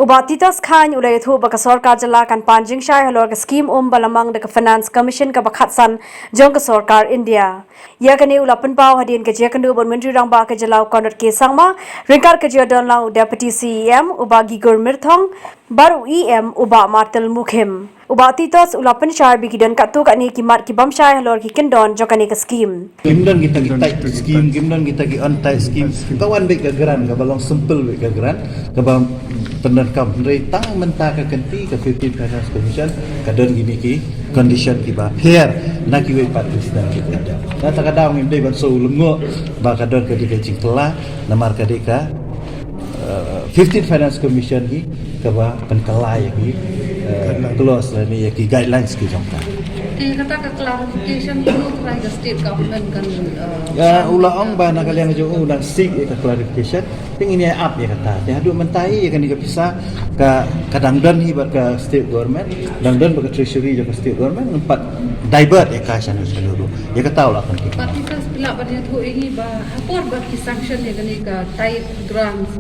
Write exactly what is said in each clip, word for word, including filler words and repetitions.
U Bah Titos Chyne u la ïathuh ba ka sorkar jylla kan pan jingshai halor ka skim um ba la mang da ka Finance Commission kaba khatsan jong ka sorkar India. Ïa kane u la pynpaw hadien ka jingïakynduh bad u Myntri Rangbah ka jylla u Conrad K Sangma, ryngkat ka jingdon lang u Deputy C E M u Bah Gigur Myrthong bad u E M u Bah Martel Mukhim. U Bah Titos u la pynshai ba ki don katto katne ki mat ki bym shai halor ki kyndon jong kane ka skim. Kim don kita ki tight skim, kim don kita ki on tight skim. Ka wan beit ka grant, kaba long simple beit ka grant, kaba pyndonkam. Hynrei tang mynta ka kynti ka fifteen Finance Commission ka don kine ki condition kiba pher na kiwei pat ki sdang ki. Na kata ka daw ngim dei ban shu lyngngoh ba ka don ka dei ka jingkylla, namar ka dei ka, uh, fifteen Finance Commission hi kaba pynkylla ïa ki, uh, clause lane ïa ki guidelines ki jong ka. Te kata ka clarification hi, u trai ka state government kan, uh, Ya, u la ong ba na ka liang jong u u dang seek ïa ka clarification. Te ngin ïa ap ïa kata. Te haduh mynta hi ïa kane ka pisa ka, ka dang don hi bad ka state government, dang don bad ka treasury jong ka state government, ngin pat divert ïa ka shano shano ruh. Ïa kata u la kan ki. But because phi lah ban ïathuh ïa ngi ba ha por ba ki sanction ïa kane ka tight grants,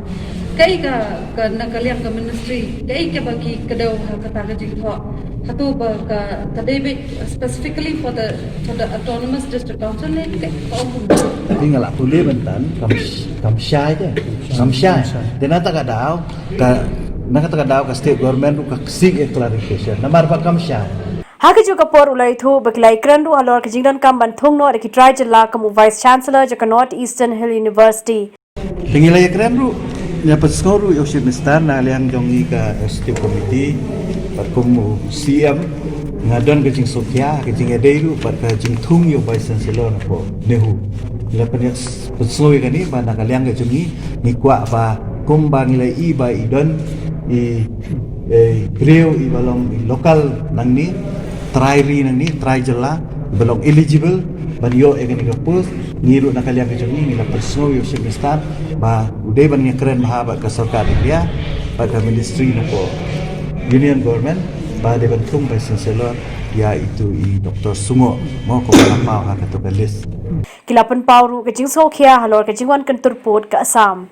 kaei ka, ka na ka liang ka ministry, kaei kaba ki kdew ha kata ka jingthoh? Hato ba ka, ka dei beit specifically for the, for the Autonomous District Council ne ka, ka ong kumno? Te nga la pule mynta, kam, kam shai te. Kam shai. Te na kata ka daw ka, na kata ka daw ka state government ruh ka seek ïa clarification. Namar ba kam shai. Ha kajuh ka por u la ïathuh ba ki la ïakren ruh halor ka jingdonkam ban thung noh da ki trai jylla kum u Vice Chancellor jong ka North Eastern Hill University. Te ngi la ïakren ruh, ngi la pynsngew ruh ïa u Chief Minister na liang jong ngi ka Executive Committee, bad kum u C M, nga don ka jingsngewkhia, ka jingïadei ruh bad ka jingthung ïa u Vice Chancellor napoh NEHU. Ngi la pyn-, pynsngew ïa kane ba na ka liang ka jong ngi, ngi kwah ba kumba ngi la i ba i don i, i briew iba long i local nangne, trai ri nangne, trai jylla, iba long eligible ban ïoh ïa kane ka post, ngi ruh na ka liang ka jong ngi ngi la pynsngew ïa u Chief Minister ba u dei ban ïakren bha bad ka sorkar India, bad ka ministry napoh Union Government, ba dei ban thung Vice Chancellor ïa itu i Doctor Sungoh, mo, kumba la paw ha kato ka list. Ki la pynpaw ruh ka jingsngewkhia halor ka jingwan kyntur pud ka Assam.